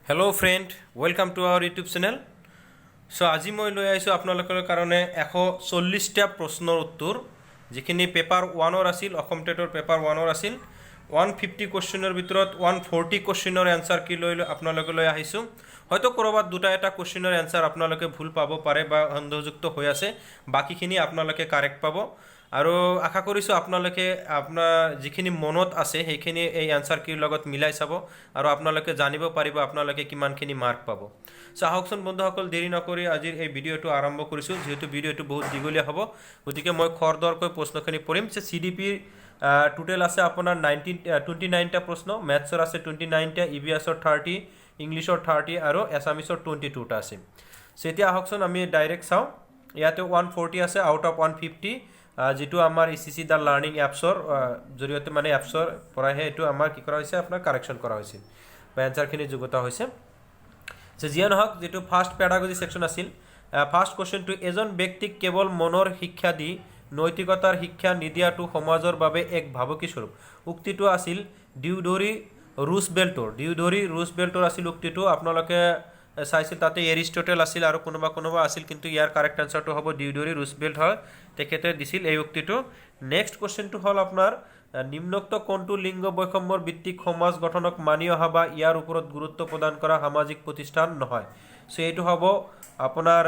Hello friend, welcome to our YouTube channel. So আজি মই লৈ আহিছোঁ আপোনালোকৰ কাৰণে 140টা প্ৰশ্নৰ উত্তৰ, যিখিনি পেপাৰ ওৱানৰ আছিল, অসম টেটৰ পেপাৰ ওৱানৰ আছিল। 150 কুৱেশ্যনৰ ভিতৰত 140 কুৱেশ্যনৰ এনচাৰ কি লৈ আপোনালোকে লৈ আহিছোঁ। হয়তো ক'ৰবাত দুটা এটা কুৱেশ্যনৰ এনচাৰ আপোনালোকে ভুল পাব পাৰে বা সন্দেহযুক্ত হৈ আছে, বাকীখিনি আপোনালোকে কাৰেক্ট পাব। আৰু আশা কৰিছোঁ আপোনালোকে আপোনাৰ যিখিনি মনত আছে, সেইখিনি এই এনচাৰ কিৰ লগত মিলাই চাব আৰু আপোনালোকে জানিব পাৰিব আপোনালোকে কিমানখিনি মাৰ্ক পাব। চ' আহকচোন বন্ধুসকল, দেৰি নকৰি আজিৰ এই ভিডিঅ'টো আৰম্ভ কৰিছোঁ। যিহেতু ভিডিঅ'টো বহুত দীঘলীয়া হ'ব, গতিকে মই খৰধৰকৈ প্ৰশ্নখিনি পঢ়িম। চি ডি পিৰ টোটেল আছে আপোনাৰ 29টা প্ৰশ্ন, মেথছৰ আছে 29টা, ই ভি এছৰ 30, ইংলিছৰ 30 আৰু এছামিছৰ 22টা আছে। চ' এতিয়া আহকচোন আমি ডাইৰেক্ট চাওঁ। ইয়াতে 140 আছে আউট অফ 150, যিটো আমাৰ ই চি চি the learning এপছৰ জৰিয়তে, মানে এপছৰ পৰাহে এইটো আমাৰ কি কৰা হৈছে, আপোনাৰ কাৰেকশ্যন কৰা হৈছিল বা এনচাৰখিনি যুগুতা হৈছে। যে যিয়ে নহওক, যিটো ফাৰ্ষ্ট পেডাগজি ছেকশ্যন আছিল, ফাৰ্ষ্ট কুৱেশ্যনটো, এজন ব্যক্তিক কেৱল মনৰ শিক্ষা দি নৈতিকতাৰ শিক্ষা নিদিয়াটো সমাজৰ বাবে এক ভাবুকি স্বৰূপ। উক্তিটো আছিল ডিউডৰি ৰুছবেল্টৰ। ডিউডৰি ৰুছবেল্টৰ আছিল উক্তিটো। আপোনালোকে চাইছিল, তাতে এৰিষ্টটেল আছিল আৰু কোনোবা কোনোবা আছিল, কিন্তু ইয়াৰ কাৰেক্ট এনচাৰটো হ'ব ডিউডৰি ৰুছবেল্ট হয়, তেখেতে দিছিল এই উক্তিটো। নেক্সট কুৱেশ্যনটো হ'ল আপোনাৰ নিম্নোক্ত কোনটো লিংগ বৈষম্যৰ ভিত্তিক সমাজ গঠনক মানি অহা বা ইয়াৰ ওপৰত গুৰুত্ব প্ৰদান কৰা সামাজিক প্ৰতিষ্ঠান নহয়? চ' এইটো হ'ব আপোনাৰ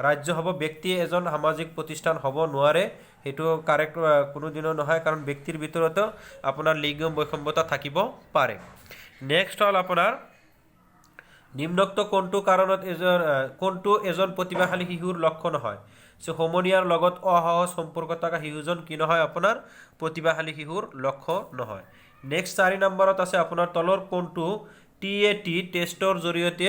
ৰাজ্য হ'ব। ব্যক্তিয়ে এজন সামাজিক প্ৰতিষ্ঠান হ'ব নোৱাৰে, সেইটো কাৰেক্ট কোনোদিনো নহয়, কাৰণ ব্যক্তিৰ ভিতৰতো আপোনাৰ লিংগ বৈষম্যতা থাকিব পাৰে। নেক্সট হ'ল আপোনাৰ নিম্নোক্ত কোনটো কাৰণত এজন কোনটো এজন প্ৰতিভাশালী শিশুৰ লক্ষ্য নহয়? চ' সমনীয়াৰ লগত অসহজ সম্পৰ্ক থকা শিশুজন কি নহয়? আপোনাৰ প্ৰতিভাশালী শিশুৰ লক্ষ্য নহয়। নেক্সট 4 নম্বৰত আছে আপোনাৰ তলৰ কোনটো টি এ টি টেষ্টৰ জৰিয়তে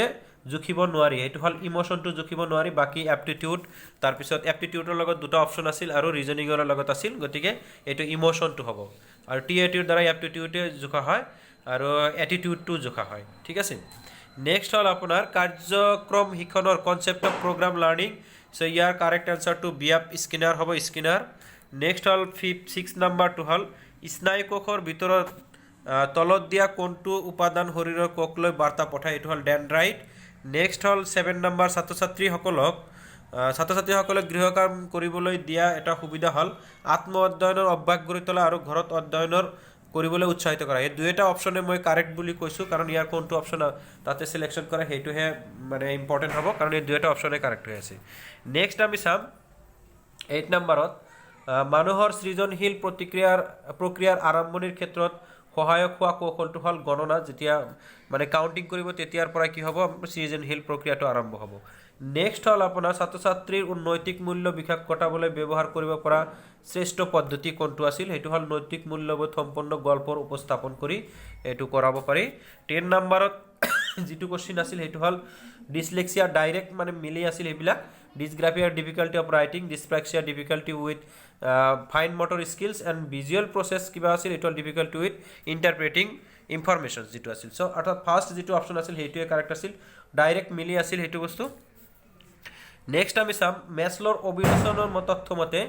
জুখিব নোৱাৰি? সেইটো হ'ল ইম'শ্যনটো জুখিব নোৱাৰি, বাকী এপ্টিটিউড, তাৰপিছত এপ্টিটিউডৰ লগত দুটা অপশ্যন আছিল আৰু ৰিজনিঙৰ লগত আছিল, গতিকে এইটো ইম'শ্যনটো হ'ব। আৰু টি এ টিৰ দ্বাৰা এপ্টিটিউডে জোখা হয় আৰু এটিটিউডটো জোখা হয়, ঠিক আছে। নেক্সট হ'ল আপোনাৰ কাৰ্যক্ৰম শিক্ষণৰ concept of programme learning. So' ইয়াৰ কাৰেক্ট এনচাৰটো বি এফ স্কিনাৰ হ'ব, স্কিনাৰ। নেক্সট হ'ল 6 নাম্বাৰটো হ'ল স্নায়ুকোষৰ ভিতৰত তলত দিয়া কোনটো উপাদান শৰীৰৰ কোষলৈ বাৰ্তা পঠায়? এইটো হ'ল ডেনড্ৰাইট। নেক্সট হ'ল 7 নাম্বাৰ, ছাত্ৰ ছাত্ৰীসকলক গৃহকাম কৰিবলৈ দিয়া এটা সুবিধা হ'ল আত্ম অধ্যয়নৰ অভ্যাস গঢ়ি তোলা আৰু ঘৰত অধ্যয়নৰ কৰিবলৈ উৎসাহিত কৰা। এই দুয়োটা অপশ্যনে মই কাৰেক্ট বুলি কৈছোঁ, কাৰণ ইয়াৰ কোনটো অপশ্যন তাতে চিলেকশ্যন কৰে সেইটোহে মানে ইম্পৰ্টেণ্ট হ'ব, কাৰণ এই দুয়োটা অপশ্যনে কাৰেক্ট হৈ আছে। নেক্সট আমি চাম 8 নাম্বাৰত, মানুহৰ সৃজনশীল প্ৰক্ৰিয়াৰ আৰম্ভণিৰ ক্ষেত্ৰত সহায়ক হোৱা কৌশলটো হ'ল গণনা। যেতিয়া মানে কাউণ্টিং কৰিব, তেতিয়াৰ পৰা কি হ'ব? সৃজনশীল প্ৰক্ৰিয়াটো আৰম্ভ হ'ব। নেক্সট হ'ল আপোনাৰ ছাত্ৰ ছাত্ৰীৰ নৈতিক মূল্য বিকাশ ঘটাবলৈ ব্যৱহাৰ কৰিব পৰা শ্ৰেষ্ঠ পদ্ধতি কোনটো আছিল? সেইটো হ'ল নৈতিক মূল্যবোধ সম্পন্ন গল্পৰ উপস্থাপন কৰি এইটো কৰাব পাৰি। 10 নাম্বাৰত যিটো কুৱেশ্যন আছিল, সেইটো হ'ল ডিছলেক্সিয়া, ডাইৰেক্ট মানে মিলি আছিল সেইবিলাক। Dysgraphia, difficulty of writing; dyspraxia, difficulty with fine motor skills and visual process কিবা আছিল, এইটো হ'ল ডিফিকাল্টি উইথ ইণ্টাৰপ্ৰেটিং ইনফৰমেশ্যন যিটো আছিল। চ' অৰ্থাৎ ফাৰ্ষ্ট যিটো অপশ্যন আছিল, সেইটোৱে কাৰেক্ট আছিল, ডাইৰেক্ট মিলি আছিল সেইটো বস্তু। নেক্সট আমি চাম মেছলৰ অভিৰোচনৰ তথ্য মতে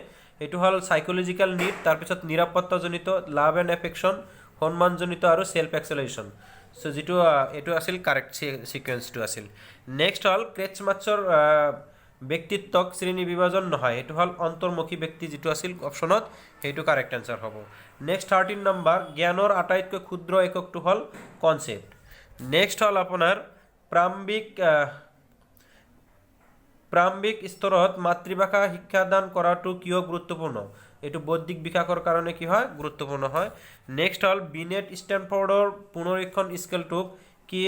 এইটো হ'ল চাইক'লজিকেল নিড, তাৰপিছত নিৰাপত্তাজনিত, লাভ এণ্ড এফেকশ্যন, সন্মানজনিত আৰু চেল্ফ এক্সেলাৰেশ্যন। চ' যিটো এইটো আছিল কাৰেক্ট ছিকুৱেঞ্চটো আছিল। নেক্সট হ'ল ক্ৰেটছমাৰ্কৰ ব্যক্তিত্বক শ্ৰেণী বিভাজন নহয়। সেইটো হ'ল অন্তৰ্মুখী ব্যক্তি যিটো আছিল অপশ্যনত, সেইটো কাৰেক্ট এনচাৰ হ'ব। নেক্সট 13 নম্বৰ, জ্ঞানৰ আটাইতকৈ ক্ষুদ্ৰ এককটো হ'ল কনচেপ্ট। নেক্সট হ'ল আপোনাৰ প্ৰাৰম্ভিক স্তৰত মাতৃভাষা শিক্ষাদান কৰাটো কিয় গুৰুত্বপূৰ্ণ? এইটো বৌদ্ধিক বিকাশৰ কাৰণে কি হয়, গুৰুত্বপূৰ্ণ হয়। নেক্সট হ'ল বিনেট ষ্টেনফৰ্ডৰ পুনৰীক্ষণ স্কেলটোক কি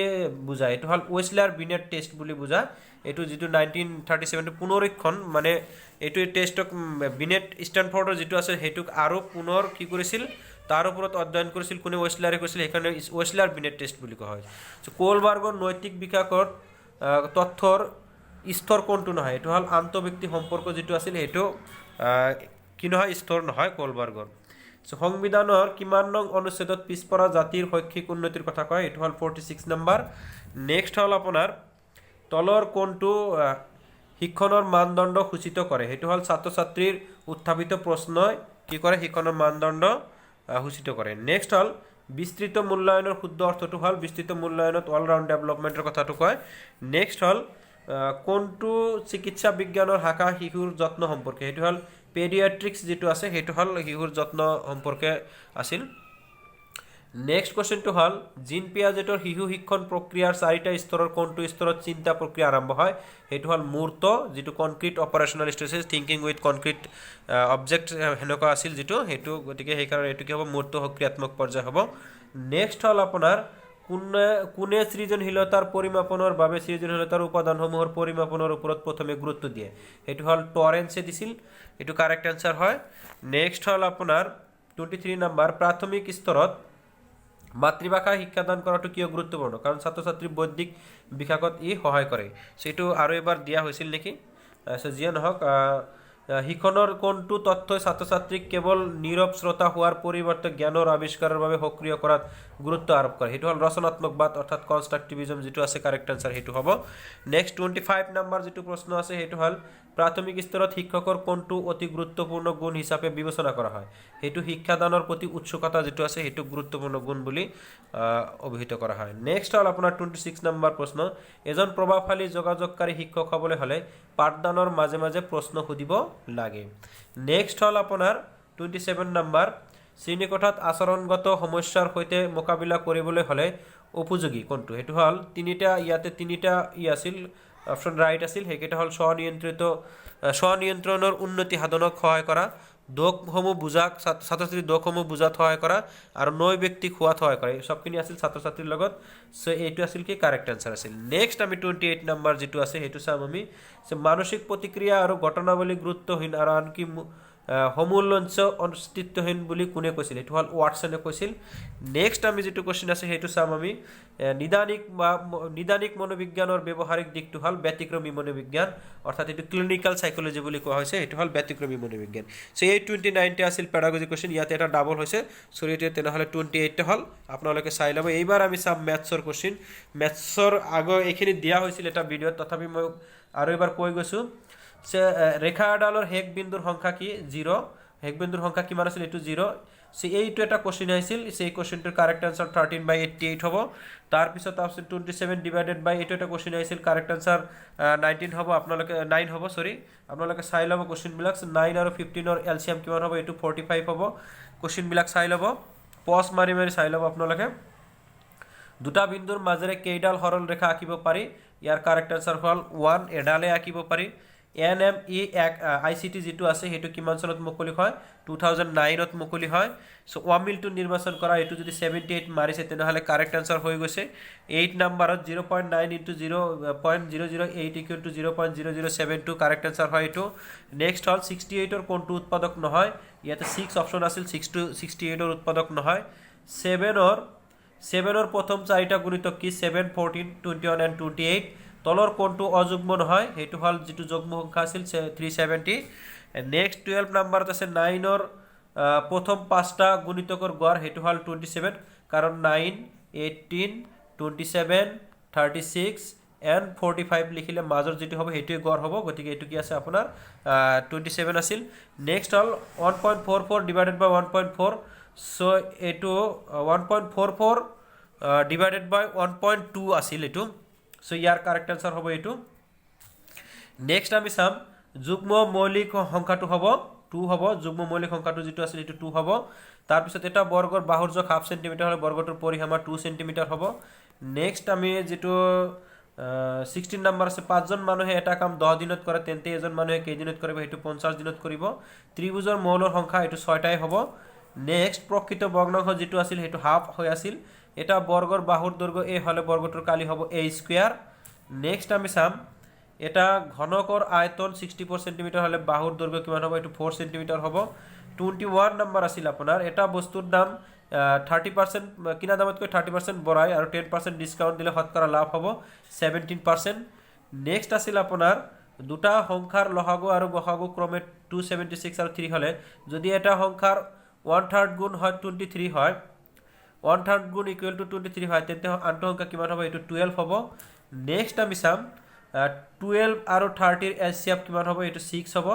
বুজায়? এইটো হ'ল ৱেছলাৰ বিনেট টেষ্ট বুলি বুজায়। এইটো যিটো 1937টো পুনৰীক্ষণ, মানে এইটো টেষ্টক বিনেট ষ্টেনফৰ্ডৰ যিটো আছে, সেইটোক আৰু পুনৰ কি কৰিছিল, তাৰ ওপৰত অধ্যয়ন কৰিছিল কোনে? ৱেছলাৰে কৰিছিল, সেইকাৰণে ৱেছলাৰ বিনেট টেষ্ট বুলি কোৱা হয়। চ' কোলবাৰ্গৰ নৈতিক বিকাশৰ তথ্যৰ স্তৰ কোনটো নহয়? এইটো হ'ল আন্তঃব্যক্তি সম্পৰ্ক যিটো আছিল, সেইটো কি নহয়, স্তৰ নহয় কোলবাৰ্গৰ। চ' সংবিধানৰ কিমান নং অনুচ্ছেদত পিছপৰা জাতিৰ শৈক্ষিক উন্নতিৰ কথা কয়? এইটো হ'ল 46 নম্বৰ। নেক্সট হ'ল আপোনাৰ তলৰ কোনটো শিক্ষণৰ মানদণ্ড সূচিত কৰে? সেইটো হ'ল ছাত্ৰ ছাত্ৰীৰ উত্থাপিত প্ৰশ্নই কি কৰে, শিক্ষণৰ মানদণ্ড সূচিত কৰে। নেক্সট হ'ল বিস্তৃত মূল্যায়নৰ শুদ্ধ অৰ্থটো হ'ল, বিস্তৃত মূল্যায়নত অল ৰাউণ্ড ডেভেলপমেণ্টৰ কথাটো কয়। নেক্সট হ'ল, কোনটো চিকিৎসা বিজ্ঞানৰ শাখা শিশুৰ যত্ন সম্পৰ্কে? সেইটো হ'ল পেডিয়াট্ৰিক্স যিটো আছে, সেইটো হ'ল শিশুৰ যত্ন সম্পৰ্কে আছিল। নেক্সট কুৱেশ্যনটো হ'ল, জিন পিয়াজেটৰ শিশু শিক্ষণ প্ৰক্ৰিয়াৰ চাৰিটা স্তৰৰ কোনটো স্তৰত চিন্তা প্ৰক্ৰিয়া আৰম্ভ হয়? সেইটো হ'ল মূৰ্ত, যিটো concrete operational stage, thinking with concrete object সেনেকুৱা আছিল যিটো সেইটো। গতিকে সেইকাৰণে এইটো কি হ'ব? মূৰ্ত সক্ৰিয়াত্মক পৰ্যায় হ'ব। নেক্সট হ'ল আপোনাৰ, কোনে কোনে সৃজনশীলতাৰ পৰিমাপনৰ বাবে সৃজনশীলতাৰ উপাদানসমূহৰ পৰিমাপনৰ ওপৰত প্ৰথমে গুৰুত্ব দিয়ে? সেইটো হ'ল টৰেন্সে দিছিল। এইটো কাৰেক্ট এনচাৰ হয়। নেক্সট হ'ল আপোনাৰ 23 নাম্বাৰ, প্ৰাথমিক স্তৰত মাতৃভাষা শিক্ষাদান কৰাটো কিয় গুৰুত্বপূৰ্ণ? কাৰণ ছাত্ৰ ছাত্ৰীৰ বৌদ্ধিক বিকাশত ই সহায় কৰে। চ' এইটো আৰু এবাৰ দিয়া হৈছিল নেকি? চ' যিয়ে নহওক, শিক্ষণৰ কোনটো তথ্যই ছাত্ৰ ছাত্ৰীক কেৱল নীৰৱ শ্ৰোতা হোৱাৰ পৰিৱৰ্তে জ্ঞানৰ আৱিষ্কাৰৰ বাবে সক্ৰিয় কৰাত গুৰুত্ব আৰোপ কৰে? সেইটো হ'ল ৰচনাত্মকবাদ, অৰ্থাৎ কনষ্ট্ৰাক্টিভিজম যিটো আছে, কাৰেক্ট এনচাৰ সেইটো হ'ব। নেক্সট 25 নাম্বাৰ যিটো প্ৰশ্ন আছে, সেইটো হ'ল, প্ৰাথমিক স্তৰত শিক্ষকৰ কোনটো অতি গুৰুত্বপূৰ্ণ গুণ হিচাপে বিবেচনা কৰা হয়? সেইটো শিক্ষাদানৰ প্ৰতি উৎসুকতা যিটো আছে, সেইটো গুৰুত্বপূৰ্ণ গুণ বুলি অভিহিত কৰা হয়। নেক্সট হ'ল আপোনাৰ 26 নাম্বাৰ প্ৰশ্ন, এজন প্ৰভাৱশালী যোগাযোগকাৰী শিক্ষক হ'বলৈ হ'লে পাঠদানৰ মাজে মাজে প্ৰশ্ন সুধিব লাগে। নেক্সট হ'ল আপোনাৰ 27 নাম্বাৰ, শ্ৰেণীকোঠাত আচৰণগত সমস্যাৰ সৈতে মোকাবিলা কৰিবলৈ হ'লে উপযোগী কোনটো? সেইটো হ'ল তিনিটা, ইয়াতে তিনিটা ই আছিল, অপশ্যন ৰাইট আছিল। সেইকেইটা হ'ল স্বনিয়ন্ত্ৰণৰ উন্নতি সাধনত সহায় কৰা, দোষসমূহ বুজাক ছাত্ৰ ছাত্ৰীৰ দোষসমূহ বুজাত সহায় কৰা আৰু নৈৰ্ব্যক্তিক হোৱাত সহায় কৰা। এই চবখিনি আছিল ছাত্ৰ ছাত্ৰীৰ লগত। চ' এইটো আছিল কি কাৰেক্ট এনচাৰ আছিল। নেক্সট আমি 28 নাম্বাৰ যিটো আছে, সেইটো চাম আমি। চ' মানসিক প্ৰতিক্ৰিয়া আৰু ঘটনাৱলী গুৰুত্বহীন আৰু আনকি সমূলঞ্চ অস্তিত্বহীন বুলি কোনে কৈছিল? সেইটো হ'ল ৱাটছনে কৈছিল। নেক্সট আমি যিটো কুৱেশ্যন আছে, সেইটো চাম আমি। নিদানিক বা নিদানিক মনোবিজ্ঞানৰ ব্যৱহাৰিক দিশটো হ'ল ব্যতিক্ৰমী মনোবিজ্ঞান, অৰ্থাৎ এইটো ক্লিনিকেল চাইকলজি বুলি কোৱা হৈছে। সেইটো হ'ল ব্যতিক্ৰমী মনোবিজ্ঞান। চ' এই 29টা আছিল পেডাগজি কুৱেশ্যন। ইয়াতে এটা ডাবল হৈছে, চৰি। এতিয়া তেনেহ'লে 28টা হ'ল, আপোনালোকে চাই ল'ব। এইবাৰ আমি চাম মেথছৰ কুৱেশ্যন। মেথছৰ আগৰ এইখিনি দিয়া হৈছিল এটা ভিডিঅ'ত, তথাপি মই আৰু এবাৰ কৈ গৈছোঁ যে ৰেখা এডালৰ শেষ বিন্দুৰ সংখ্যা কি? জিৰ'। শেষ বিন্দুৰ সংখ্যা কিমান আছিল? এইটো জিৰ'। চ' এইটো এটা কুৱেশ্যন আহিছিল। সেই কুৱেশ্যনটোৰ কাৰেক্ট এনচাৰ 13/88 হ'ব। তাৰপিছত আছে 27 ডিভাইডেড বাই, এইটো এটা কুৱেশ্যন আহিছিল, কাৰেক্ট এনচাৰ 19 হ'ব। আপোনালোকে 9 হ'ব, চৰি। আপোনালোকে চাই ল'ব কুৱেশ্যনবিলাক। 9 আৰু 15ৰ এলচিএম কিমান হ'ব? এইটো 45 হ'ব। কুৱেশ্যনবিলাক চাই ল'ব, পজ মাৰি মাৰি চাই ল'ব আপোনালোকে। দুটা বিন্দুৰ মাজেৰে কেইডাল সৰল ৰেখা আঁকিব পাৰি? ইয়াৰ কাৰেক্ট এনচাৰ হ'ল 1, এডালে আঁকিব পাৰি। এন এম ই এক I C T যিটো আছে, সেইটো কিমান চনত মুকলি হয়? 2009ত মুকলি হয়। চ' ৱামিলটো নিৰ্বাচন কৰা, এইটো যদি 78 মাৰিছে, তেনেহ'লে কাৰেক্ট এনচাৰ হৈ গৈছে। 8 নাম্বাৰত 0.9 into 0.008 equal to 0.0072, correct answer হয় এইটো। নেক্সট হ'ল, 68ৰ কোনটো উৎপাদক নহয়? ইয়াতে 6 অপশ্যন আছিল, 6 টু 68ৰ উৎপাদক নহয়। ছেভেনৰ প্ৰথম চাৰিটা গুণিতক কি? 7, 14, 21 and 28। তলৰ কোনটো অযুগ্ম নহয়? সেইটো হ'ল যিটো যুগ্ম সংখ্যা আছিল, 370। নেক্সট 12 নাম্বাৰত আছে, 9ৰ প্ৰথম পাঁচটা গুণিতকৰ গড়। সেইটো হ'ল 27, কাৰণ 9, 18, 27, 36 and 45 লিখিলে মাজৰ যিটো হ'ব, সেইটোৱে গড় হ'ব। গতিকে এইটো কি আছে আপোনাৰ? 27 আছিল। নেক্সট হ'ল 1.44 divided by 1.4। So এইটো 1.44 divided by 1.2 আছিল এইটো। চ' ইয়াৰ কাৰেক্ট এনচাৰ হ'ব এইটো। নেক্সট আমি চাম, যুগ্ম মৌলিক সংখ্যাটো হ'ব 2 হ'ব। যুগ্ম মৌলিক সংখ্যাটো যিটো আছিল, সেইটো 2 হ'ব। তাৰপিছত এটা বৰ্গৰ বাহুৰ জোখ 1/2 চেণ্টিমিটাৰ হ'লে বৰ্গটোৰ পৰিসীমা 2 চেণ্টিমিটাৰ হ'ব। নেক্সট আমি যিটো 16 নাম্বাৰ আছে, পাঁচজন মানুহে এটা কাম 10 দিনত কৰে, তেন্তে এজন মানুহে কেইদিনত কৰিব? সেইটো 50 দিনত কৰিব। ত্ৰিভুজৰ মৌলৰ সংখ্যা এইটো ছয়টাই হ'ব। নেক্সট প্ৰকৃত ভগ্নাংশ যিটো আছিল, সেইটো হাফ হৈ আছিল। এটা বৰ্গৰ বাহুৰ দৈৰ্ঘ্য এ হ'লে বৰ্গটোৰ কালি হ'ব এ স্কুৱেৰ। নেক্সট আমি চাম, এটা ঘনকৰ আয়তন 64 চেণ্টিমিটাৰ হ'লে বাহুৰ দৈৰ্ঘ্য কিমান হ'ব? এইটো 4 চেণ্টিমিটাৰ হ'ব। 21 নাম্বাৰ আছিল আপোনাৰ, এটা বস্তুৰ দাম 30% কিনা দামতকৈ 30% বঢ়াই আৰু 10% ডিছকাউণ্ট দিলে শতকৰা লাভ হ'ব 17%। নেক্সট আছিল আপোনাৰ, দুটা সংখ্যাৰ লসাগু আৰু গসাগু ক্ৰমে 276 আৰু 3 হ'লে, যদি এটা সংখ্যাৰ 1/3 গুণ হয় 23 হয়, 1/3 গুণ ইকুৱেল টু 23 হয়, তেন্তে আনটো সংখ্যা কিমান হ'ব? এইটো 12 হ'ব। নেক্সট আমি চাম, 12 আৰু 30ৰ এইচচিএফ কিমান হ'ব? এইটো 6 হ'ব।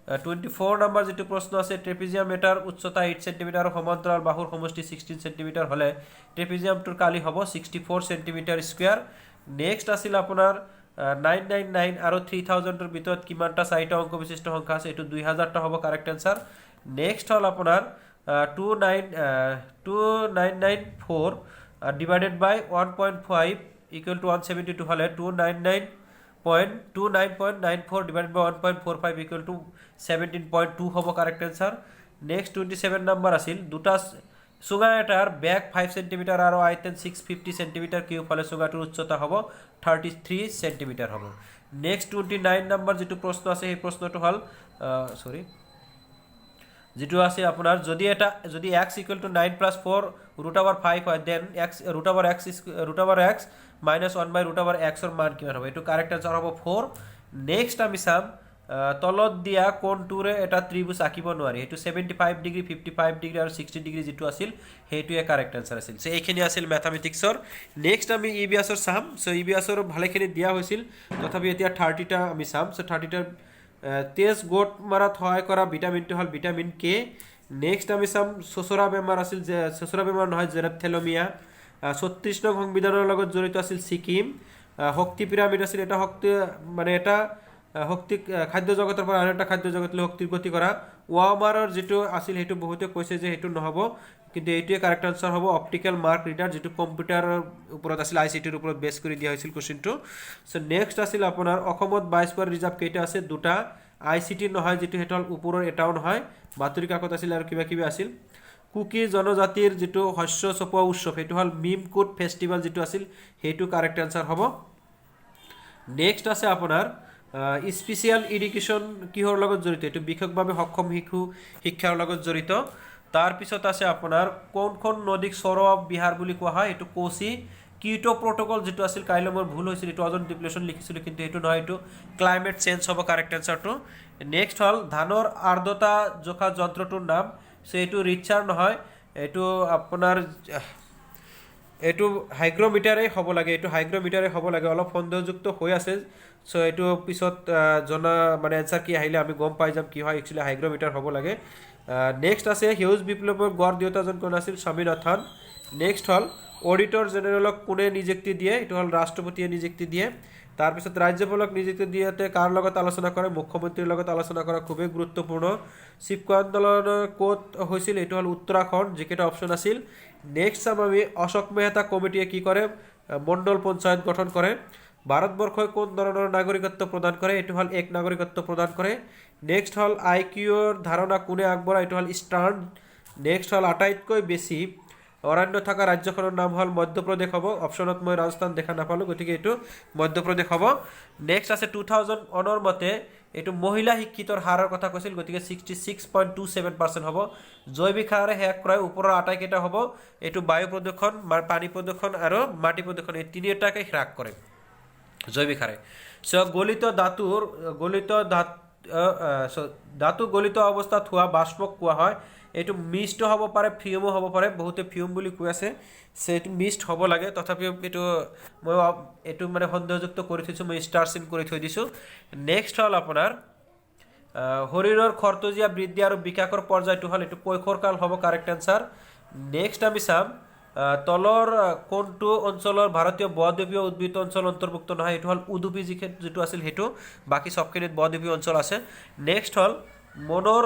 24 নম্বৰ যিটো প্ৰশ্ন আছে, ট্ৰেপিজিয়াম এটাৰ উচ্চতা 8 চেণ্টিমিটাৰ আৰু সমান্তৰাল বাহুৰ সমষ্টি 16 চেণ্টিমিটাৰ হ'লে ট্ৰেপিজিয়ামটোৰ কালি হ'ব 64 চেণ্টিমিটাৰ স্কুৱেৰ। নেক্সট আছিল আপোনাৰ 999 আৰু 3000ৰ ভিতৰত কিমানটা চাৰিটা অংক বিশিষ্ট সংখ্যা আছে? এইটো 2000টা হ'ব কাৰেক্ট এনচাৰ। নেক্সট হ'ল আপোনাৰ 292994 divided by 1.5 equal to 172 হ'লে 299.29.94 divided by 1.45 equal to 17.2 হ'ব correct answer. Next 27 number আছিল, দুটা চুঙা এটাৰ বেগ 5 চেণ্টিমিটাৰ আৰু আয়তন 650 চেণ্টিমিটাৰ কিউব হ'লে চুঙাটোৰ উচ্চতা হ'ব 33 চেণ্টিমিটাৰ হ'ব। নেক্সট 29 নম্বৰ যিটো প্ৰশ্ন আছে, সেই প্ৰশ্নটো হ'ল, চৰি, যিটো আছে আপোনাৰ যদি x equal to 9 plus 4 root over 5 হয়, then x root over x root over x minus 1 by root over এক্সৰ মান কিমান হ'ব? এইটো কাৰেক্ট এনচাৰ হ'ব 4। নেক্সট আমি চাম, তলত দিয়া কোণটোৰে এটা ত্ৰিভুজ আঁকিব নোৱাৰি। সেইটো 75 ডিগ্ৰী, 55 ডিগ্ৰী আৰু 60 ডিগ্ৰী যিটো আছিল, সেইটোৱে কাৰেক্ট এনচাৰ আছিল। চ' এইখিনি আছিল মেথামেটিক্সৰ। নেক্সট আমি ই বি এছৰ চাম। চ' ই বি এছৰ ভালেখিনি দিয়া হৈছিল, তথাপি এতিয়া 30টা আমি চাম। চ' 30টাৰ তেজ গোট মাৰাত সহায় কৰা ভিটামিনটো হ'ল ভিটামিন কে। নেক্সট আমি চাম, চোচৰা বেমাৰ আছিল যে, চোচৰা বেমাৰ নহয়, জেৰপথেলমিয়া। 36 নং সংবিধানৰ লগত জড়িত আছিল ছিকিম। শক্তি পিৰামিড আছিল এটা শক্তি, মানে এটা শক্তি খাদ্য জগতৰ পৰা আন এটা খাদ্য জগতলৈ শক্তিৰ গতি কৰা। ৱামাৰৰ যিটো আছিল, সেইটো বহুতে কৈছে যে সেইটো নহ'ব, কিন্তু এইটোৱে কাৰেক্ট আনচাৰ হ'ব। অপটিকেল মাৰ্ক ৰিডাৰ যিটো কম্পিউটাৰৰ ওপৰত আছিল, আইচিটিৰ ওপৰত বেছ কৰি দিয়া হৈছিল কুৱেশ্যনটো। চ' নেক্সট আছিল আপোনাৰ অসমত বায়'স্ফিয়াৰ ৰিজাৰ্ভ কেইটা আছে? দুটা। আইচিটি নহয় যিটো, সেইটো হ'ল ওপৰৰ এটাও নহয়। বাতৰি কাকত আছিল আৰু কিবা কিবি আছিল। কুকি জনজাতিৰ যিটো শস্য চপোৱা উৎসৱ, সেইটো হ'ল মিম কুট ফেষ্টিভেল যিটো আছিল, সেইটো কাৰেক্ট এনচাৰ হ'ব। নেক্সট আছে আপোনাৰ স্পেচিয়েল এডুকেশ্যন কিহৰ লগত জড়িত? এইটো বিশেষভাৱে সক্ষম শিশু শিক্ষাৰ লগত জড়িত। তাৰপিছত আছে আপোনাৰ কোনখন নদীক চৰ অফ বিহাৰ বুলি কোৱা হয়? এইটো কোচি। কিউটো প্ৰট'কল যিটো আছিল, কাইলৈ মোৰ ভুল হৈছিল, এইটো অজন ডিপ্লেশ্যন লিখিছিলোঁ, কিন্তু সেইটো নহয়, এইটো ক্লাইমেট চেঞ্জ হ'ব কাৰেক্ট এনচাৰটো। নেক্সট হ'ল ধানৰ আৰ্দ্ৰতা জোখা যন্ত্ৰটোৰ নাম। চ' এইটো ৰিচাৰ নহয়, এইটো আপোনাৰ এইটো হাইগ্ৰমিটাৰেই হ'ব লাগে। এইটো হাইগ্ৰমিটাৰেই হ'ব লাগে, অলপ সন্দেহযুক্ত হৈ আছে। চ' এইটো পিছত জনা, মানে এনচাৰ কি আহিলে আমি গম পাই যাম কি হয়। একচুৱেলি হাইগ্ৰমিটাৰ হ'ব লাগে। নেক্সট আছে সেউজ বিপ্লৱৰ গঢ় দিওঁতাজন কোন আছিল? স্বামীনাথন। নেক্সট হ'ল অডিটৰ জেনেৰেলক কোনে নিযুক্তি দিয়ে? এইটো হ'ল ৰাষ্ট্ৰপতিয়ে নিযুক্তি দিয়ে। তাৰপিছত ৰাজ্যপালক নিযুক্তি দিয়াতে কাৰ লগত আলোচনা কৰে? মুখ্যমন্ত্ৰীৰ লগত আলোচনা কৰা খুবেই গুৰুত্বপূৰ্ণ। চিপকো আন্দোলন ক'ত হৈছিল? এইটো হ'ল উত্তৰাখণ্ড, যিকেইটা অপশ্যন আছিল। নেক্সট চাম আমি অশোক মেহতা কমিটিয়ে কি কৰে? মণ্ডল পঞ্চায়ত গঠন কৰে। ভাৰতবৰ্ষই কোন ধৰণৰ নাগৰিকত্ব প্ৰদান কৰে? এইটো হ'ল এক নাগৰিকত্ব প্ৰদান কৰে। নেক্সট হ'ল আইকিউৰ ধাৰণা কোনে আগবঢ়ায়? এইটো হ'ল ষ্টাৰ্ণ। নেক্সট হ'ল আটাইতকৈ বেছি অৰণ্য থকা ৰাজ্যখনৰ নাম হ'ল মধ্যপ্ৰদেশ হ'ব। অপশ্যনত মই ৰাজস্থান দেখা নাপালোঁ, গতিকে এইটো মধ্যপ্ৰদেশ হ'ব। নেক্সট আছে 2001ৰ মতে এইটো মহিলা শিক্ষিতৰ হাৰৰ কথা কৈছিল, গতিকে 66.27% হ'ব। জৈৱিক সাৰে শেষ প্ৰায় ওপৰৰ আটাইকেইটা হ'ব। এইটো বায়ু প্ৰদূষণ, পানী প্ৰদূষণ আৰু মাটি প্ৰদূষণ, এই তিনিওটাকে হ্ৰাস কৰে জৈৱিক সাৰে। চ' গলিত ধাতুৰ গলিত ধাত ধাতু গলিত অৱস্থাত হোৱা বাষ্পক কোৱা হয়। এইটো মিষ্ট হ'ব পাৰে, ফিউমো হ'ব পাৰে। বহুতে ফিউম বুলি কৈ আছে। সেইটো মিষ্ট হ'ব লাগে, তথাপিও এইটো মই এইটো মানে সন্দেহযুক্ত কৰি থৈছোঁ, মই ষ্টাৰ চিন কৰি থৈ দিছোঁ। নেক্সট হ'ল আপোনাৰ শৰীৰৰ খৰতকীয়া বৃদ্ধি আৰু বিকাশৰ পৰ্যায়টো হ'ল, এইটো কৈশোৰকাল হ'ব কাৰেক্ট এনচাৰ। নেক্সট আমি চাম, তলৰ কোনটো অঞ্চলৰ ভাৰতীয় বদ্বীপীয় উদ্ভিদ অঞ্চল অন্তৰ্ভুক্ত নহয়? এইটো হ'ল উদুপি যিটো আছিল সেইটো, বাকী চবখিনিত বদ্বীপীয় অঞ্চল আছে। নেক্সট হ'ল মনৰ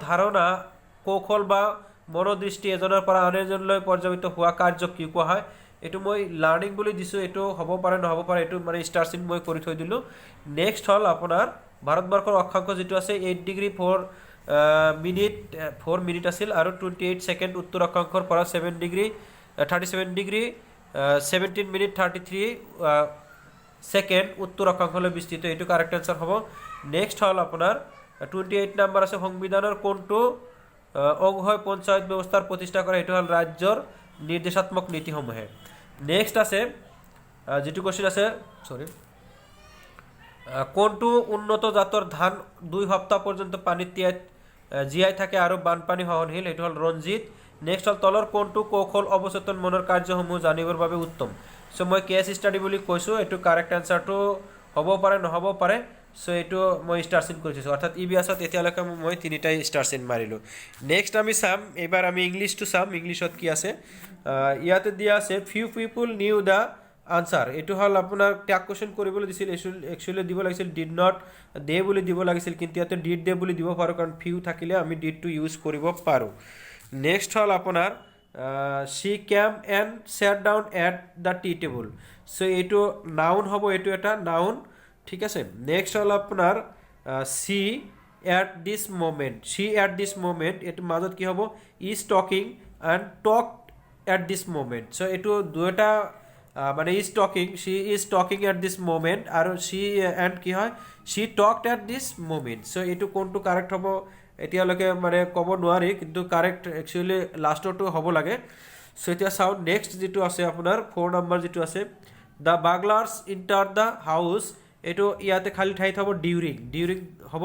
ধাৰণা, কৌশল বা মনোদৃষ্টি এজনৰ পৰা আন এজনলৈ পৰ্যবেক্ষিত হোৱা কাৰ্যক কি কোৱা হয়? এইটো মই লাৰ্ণিং বুলি দিছোঁ, এইটো হ'ব পাৰে, নহ'ব পাৰে। এইটো মানে ষ্টাৰ চিন মই কৰি থৈ দিলোঁ। নেক্সট হ'ল আপোনাৰ ভাৰতবৰ্ষৰ অক্ষাংশ যিটো আছে, 8 ডিগ্ৰী 4 মিনিট আছিল আৰু 28 ছেকেণ্ড উত্তৰ অক্ষাংশৰ পৰা 7 degree 37 degree 17 minute 33 second উত্তৰ অক্ষাংশলৈ বিস্তৃত। এইটো কাৰেক্ট এনচাৰ হ'ব। নেক্সট হ'ল আপোনাৰ 28 নাম্বাৰ আছে, সংবিধানৰ কোনটো অংশই পঞ্চায়ত ব্যৱস্থাৰ প্ৰতিষ্ঠা কৰে? সেইটো হ'ল ৰাজ্যৰ নিৰ্দেশাত্মক নীতিসমূহে। নেক্সট আছে যিটো কুৱেশ্যন আছে, চৰি, কোনটো উন্নত জাতৰ ধান 2 সপ্তাহ পৰ্যন্ত পানীত তিয়াই জীয়াই থাকে আৰু বানপানী সহনশীল? সেইটো হ'ল ৰঞ্জিত। নেক্সট হ'ল তলৰ কোনটো কৌশল অৱচেতন মনৰ কাৰ্যসমূহ জানিবৰ বাবে উত্তম? চ' মই কেছ ষ্টাডি বুলি কৈছোঁ। এইটো কাৰেক্ট এনচাৰটো হ'ব পাৰে, নহ'ব পাৰে। চ' এইটো মই ষ্টাৰ চিন কৰি থৈছোঁ। অৰ্থাৎ ইভিএছত এতিয়ালৈকে মই তিনিটাই ষ্টাৰ চিন মাৰিলোঁ। নেক্সট আমি চাম, এইবাৰ আমি ইংলিছটো চাম, ইংলিছত কি আছে। ইয়াতে দিয়া আছে "Few people knew the answer." এইটো হ'ল আপোনাৰ টেগ কুৱেশ্যন কৰিবলৈ দিছিল। একচুৱেলি দিব লাগিছিল did not দে বুলি দিব লাগিছিল, কিন্তু ইয়াতে did দে বুলি দিব পাৰোঁ, কাৰণ ফিউ থাকিলে আমি ডিডটো ইউজ কৰিব পাৰোঁ। নেক্সট হ'ল আপোনাৰ "She came and sat down at the tea table." So এইটো নাউন হ'ব, এইটো এটা নাউন, ঠিক আছে। নেক্সট হ'ল আপোনাৰ "She at this moment", "she at this moment", এইটো মাজত কি হ'ব? "Is talking" and "talk at this moment". So এইটো দুয়োটা মানে is talking, "she is talking at this moment" আৰু চি এণ্ড কি হয়, "she talked at this moment"। So এইটো কোনটো কাৰেক্ট হ'ব এতিয়ালৈকে মানে ক'ব নোৱাৰি, কিন্তু কাৰেক্ট একচুৱেলি লাষ্টৰটো হ'ব লাগে। চ' এতিয়া চাওঁ নেক্সট যিটো আছে আপোনাৰ ফ'ৰ নম্বৰ যিটো আছে, "The burglars enter the house", এইটো ইয়াতে খালী ঠাইত হ'ব ডিউৰিং, ডিউৰিং হ'ব।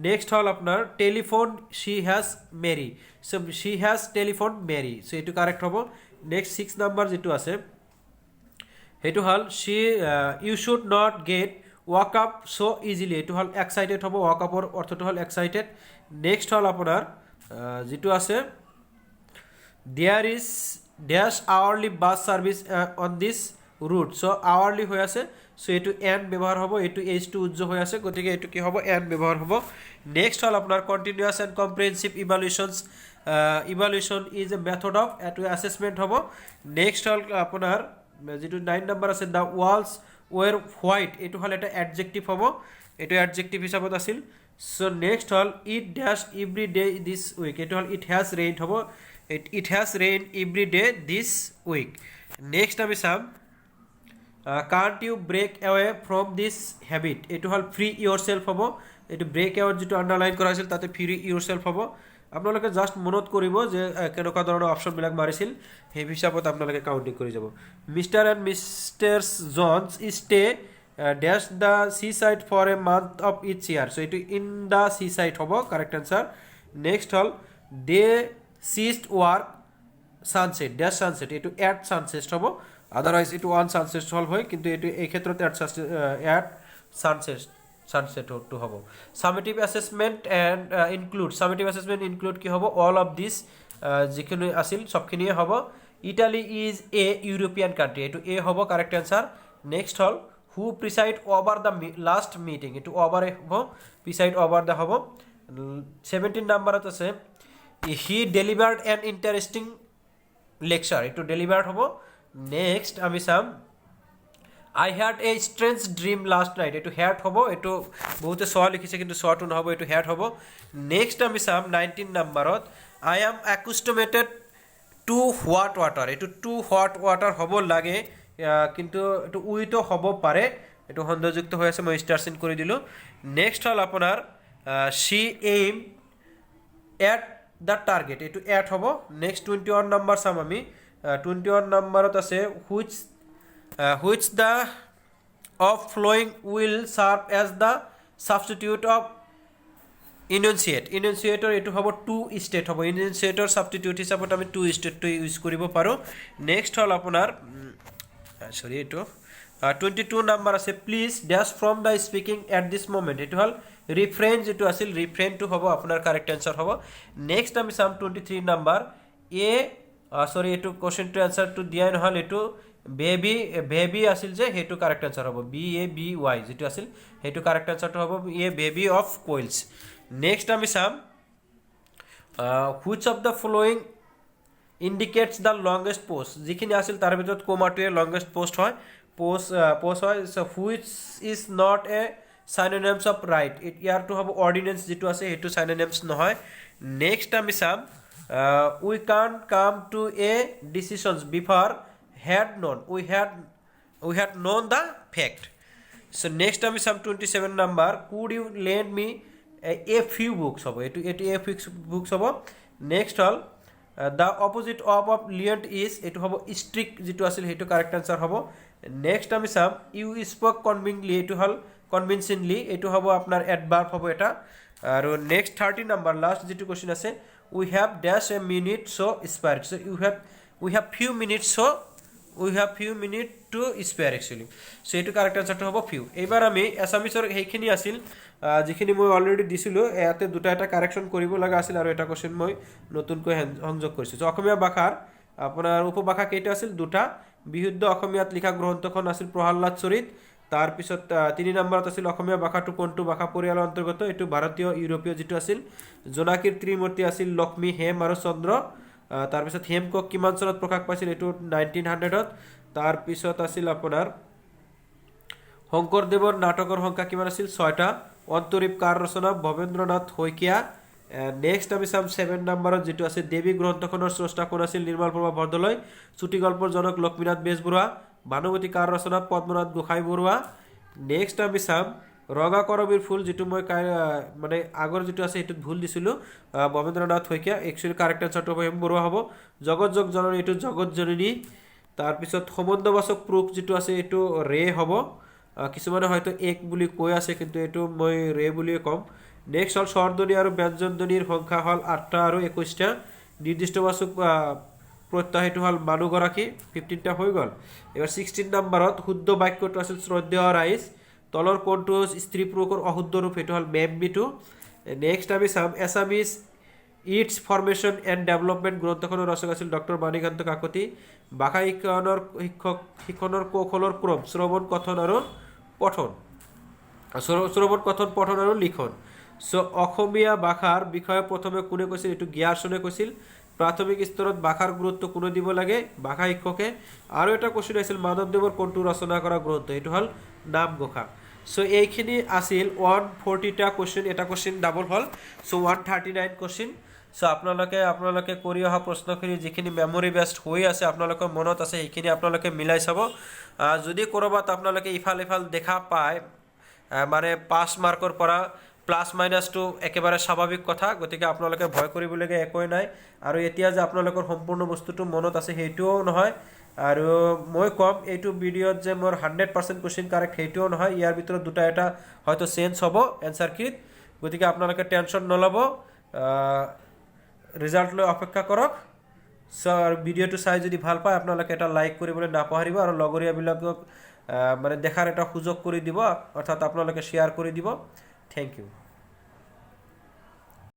নেক্সট হ'ল আপোনাৰ "telephone she has Mary", so "she has telephone Mary", so এইটো কাৰেক্ট হ'ব। নেক্সট ছিক্স নাম্বাৰ যিটো আছে সেইটো হ'ল "she you should not get worked up so easily", এইটো হ'ল এক্সাইটেড হ'ব। ৱৰ্ক আপৰ অৰ্থটো হ'ল এক্সাইটেড। নেক্সট হ'ল আপোনাৰ যিটো আছে "There is dash hourly bus service on this route", so hourly হৈ আছে, চ' এইটো এন ব্যৱহাৰ হ'ব। এইটো এইচটো উজ্জ্ব হৈ আছে, গতিকে এইটো কি হ'ব? এন ব্যৱহাৰ হ'ব। নেক্সট হ'ল আপোনাৰ "Continuous and comprehensive evaluation is a method of", এইটো এছেচমেণ্ট হ'ব। নেক্সট হ'ল আপোনাৰ যিটো নাইন নম্বৰ আছে, "The walls were white", এইটো হ'ল এটা এডজেক্টিভ হ'ব, এইটো এডজেক্টিভ হিচাপত আছিল। চ' নেক্সট হ'ল "It dash every day this week", এইটো হ'ল it has rain হ'ব, "It has rain every day this week"। Next আমি চাম "can't U brake away from this habit", এইটো হ'ল ফ্ৰী ইয়ৰ চেল্ফ হ'ব। এইটো ব্ৰেক এৱেত যিটো আণ্ডাৰলাইন কৰা হৈছিল তাতে ফ্ৰী ইয়ৰ চেল্ফ হ'ব। আপোনালোকে জাষ্ট মনত কৰিব যে কেনেকুৱা ধৰণৰ অপশ্যনবিলাক মাৰিছিল, সেই হিচাপত আপোনালোকে কাউণ্টিং কৰি যাব। "Mr. and Mrs. Jones stay dash the sea side for a month of each year", so এইটো ইন the C side হ'ব কাৰেক্ট এনচাৰ। নেক্সট হ'ল "They ceased work sunset dash sunset", এইটো এট ছানছেট হ'ব। Otherwise এইটো one sunset হ'ল হয়, কিন্তু এইটো এই ক্ষেত্ৰত এট ছানছেটটো হ'ব। Summative assessment and include, summative assessment include কি হ'ব? অল অফ দিছ যিখিনি আছিল চবখিনিয়ে হ'ব। "Italy is a European country", এইটো এ হ'ব কাৰেক্ট এনচাৰ। নেক্সট হ'ল "Who preside over the last meeting", এইটো অভাৰ হ'ব, প্ৰিচাইড অভাৰ the হ'ব। 17 নাম্বাৰত আছে "He delivered an interesting lecture", এইটো ডেলিভাৰ্ড হ'ব। নেক্সট আমি চাম "I had a strange dream last night", এইটো হেড হ'ব। এইটো বহুতে চ লিখিছে, কিন্তু চটো নহ'ব, এইটো হেড হ'ব। নেক্সট আমি চাম 19 নাম্বাৰত "I am accustomed to what water", এইটো টু what water হ'ব লাগে, কিন্তু এইটো উইটো হ'ব পাৰে। এইটো সন্দেহযুক্ত হৈ আছে, মই ষ্টাৰ চিন কৰি দিলোঁ। নেক্সট হ'ল আপোনাৰ "She aim at the target", এইটো এট হ'ব। নেক্সট 21 নাম্বাৰ চাম আমি। 21 নাম্বাৰত আছে "Which the of following will serve as the substitute of enunciate?" ইনউনচিয়েটৰ এইটো হ'ব টু ষ্টেট হ'ব। ইনউনচিয়েটৰ ছাবষ্টিটিউট হিচাপত আমি টু ষ্টেটটো ইউজ কৰিব পাৰোঁ। নেক্সট হ'ল আপোনাৰ, চৰি, এইটো 22 নাম্বাৰ আছে "Please dash from the speaking at this moment", এইটো হ'ল ৰিফ্ৰেইন যিটো আছিল, ৰিফ্ৰেইনটো হ'ব আপোনাৰ কাৰেক্ট এনচাৰ হ'ব। নেক্সট আমি চাম 23 নাম্বাৰ এ, চৰি, এইটো কুৱেশ্যনটো এনচাৰটো দিয়াই নহ'ল। এইটো বেবি বেবি আছিল যে, সেইটো কাৰেক্ট এনচাৰ হ'ব। বি এ বি ৱাই যিটো আছিল সেইটো কাৰেক্ট এনচাৰটো হ'ব, a bevy of quills। Next আমি চাম "Which of the following indicates the longest pause?" যিখিনি আছিল তাৰ ভিতৰত কোমাটোৱে লংগেষ্ট পজ হয়, পজ হয়। So "Which is not a synonyms of right?" ইয়াৰটো হ'ব অৰ্ডিনেঞ্চ যিটো আছে সেইটো চাইননেমছ নহয়। নেক্সট আমি চাম "we can come to a decisions before head known we had known the fact"। So next আমি চাম 27 number, "Could you lend me a few books?" হ'ব এইটো, এ ফিউ বুকছ হ'ব। নেক্সট হ'ল "The opposite of lenient is", এইটো হ'ব strict যিটো আছিল সেইটো কাৰেক্ট এনচাৰ হ'ব। নেক্সট আমি চাম "You spoke convincingly", এইটো হ'ল কনভিনচিংলি, এইটো হ'ব আপোনাৰ এডভাৰ্ব হ'ব এটা। আৰু নেক্সট 30 নাম্বাৰ লাষ্ট যিটো কুৱেশ্যন আছে, "We have dash a minute to spare", so you have we have few minutes, so We have few minute to spare actually. So এইটো কাৰেক্ট এনচাৰটো হ'ব ফিউ। এইবাৰ আমি এছামিছৰ সেইখিনি আছিল যিখিনি মই অলৰেডি দিছিলোঁ। ইয়াতে দুটা এটা কাৰেকশ্যন কৰিব লগা আছিল আৰু এটা কুৱেশ্যন মই নতুনকৈ সংযোগ কৰিছোঁ। চ' অসমীয়া ভাষাৰ আপোনাৰ উপভাষা কেইটা আছিল? দুটা। বিশুদ্ধ অসমীয়াত লিখা গ্ৰন্থখন আছিল প্ৰহ্লাদ চৰিত। তাৰপিছত 3 নম্বৰত আছিল অসমীয়া ভাষাটো কোনটো ভাষা পৰিয়ালৰ অন্তৰ্গত? এইটো ভাৰতীয় ইউৰোপীয় যিটো আছিল। জোনাকীৰ ত্ৰিমূৰ্তি আছিল লক্ষ্মী, হেম আৰু চন্দ্ৰ। তাৰপিছত হেমকোষ কিমান চনত প্ৰকাশ পাইছিল? এইটো 1900ত। তাৰপিছত আছিল আপোনাৰ শংকৰদেৱৰ নাটকৰ সংখ্যা কিমান আছিল? ছয়টা। অন্তৰীপ কাৰ ৰচনা? ভৱেন্দ্ৰনাথ শইকীয়া। নেক্সট আমি চাম 7 নম্বৰত যিটো আছে, দেৱী গ্ৰন্থখনৰ স্ৰষ্টা কোন আছিল? নিৰ্মল প্ৰভা বৰদলৈ। চুটিগল্পৰ জনক লক্ষ্মীনাথ বেজবৰুৱা। ভানুমতী কাৰ ৰচনা? পদ্মনাথ গোসাঁই বৰুৱা। নেক্সট আমি চাম ৰঙা কৰবীৰ ফুল, যিটো মই মানে আগৰ যিটো আছে সেইটোত ভুল দিছিলোঁ, ভৱেন্দ্ৰনাথ শইকীয়া। একচুৱেলি কাৰেক্ট এনচাৰটো হ'ব হেম বৰুৱা হ'ব। জগত যোগ জননী, এইটো জগত জননী। তাৰপিছত সম্বন্ধবাচক পুৰুষ যিটো আছে, এইটো ৰে হ'ব। কিছুমানে হয়তো এক বুলি কৈ আছে, কিন্তু এইটো মই ৰে বুলিয়ে ক'ম। নেক্সট হ'ল স্বৰধ্বনি আৰু ব্যঞ্জনধ্বনিৰ সংখ্যা হ'ল 8টা আৰু 21টা। নিৰ্দিষ্টবাচক প্ৰত্যয় সেইটো হ'ল মানুহগৰাকী। 15টা হৈ গ'ল। এইবাৰ 16 নম্বৰত শুদ্ধ বাক্যটো আছিল শ্ৰদ্ধেয় ৰাইজ। তলৰ কোনটো স্ত্ৰী পুৰুষৰ অশুদ্ধ ৰূপ? সেইটো হ'ল মেম বিটো। নেক্সট আমি চাম Assamese its formation and development গ্ৰন্থখনৰ ৰচক আছিল ডক্টৰ বাণীকান্ত কাকতি। ভাষা শিক্ষণৰ শিক্ষক শিক্ষণৰ কৌশলৰ ক্ৰম শ্ৰৱণ, কথন আৰু পঠন, শ্ৰৱণ, কথন, পঠন আৰু লিখন। চ' অসমীয়া ভাষাৰ বিষয়ে প্ৰথমে কোনে কৈছিল? এইটো গিয়াৰছনে কৈছিল। প্ৰাথমিক স্তৰত ভাষাৰ গুৰুত্ব কোনে দিব লাগে? ভাষা শিক্ষকে। আৰু এটা কুৱেশ্যন আছিল মাধৱদেৱৰ কোনটো ৰচনা কৰা গ্ৰন্থ? এইটো হ'ল নামঘোষা। চ' এইখিনি আছিল 140টা কুৱেশ্যন। এটা কুৱেশ্যন ডাবল হ'ল, চ' 139 কুৱেশ্যন। চ' আপোনালোকে কৰি অহা প্ৰশ্নখিনি, যিখিনি মেমৰি বেছড হৈ আছে, আপোনালোকৰ মনত আছে, সেইখিনি আপোনালোকে মিলাই চাব। যদি ক'ৰবাত আপোনালোকে ইফাল ইফাল দেখা পায়, মানে 5 মাৰ্কৰ পৰা প্লাছ মাইনাছটো একেবাৰে স্বাভাৱিক কথা। গতিকে আপোনালোকে ভয় কৰিবলগীয়া একোৱেই নাই। আৰু এতিয়া যে আপোনালোকৰ সম্পূৰ্ণ বস্তুটো মনত আছে সেইটোও নহয়। আৰু মই ক'ম এইটো ভিডিঅ'ত যে মোৰ 100% কুৱেশ্যন কাৰেক্ট সেইটোও নহয়। ইয়াৰ ভিতৰত দুটা এটা হয়তো চেঞ্জ হ'ব এনচাৰ কিত। গতিকে আপোনালোকে টেনশ্যন নল'ব, ৰিজাল্ট লৈ অপেক্ষা কৰক। চ' আৰু ভিডিঅ'টো চাই যদি ভাল পায়, আপোনালোকে এটা লাইক কৰিবলৈ নাপাহৰিব আৰু লগৰীয়াবিলাকক মানে দেখাৰ এটা সুযোগ কৰি দিব, অৰ্থাৎ আপোনালোকে শ্বেয়াৰ কৰি দিব। Thank you.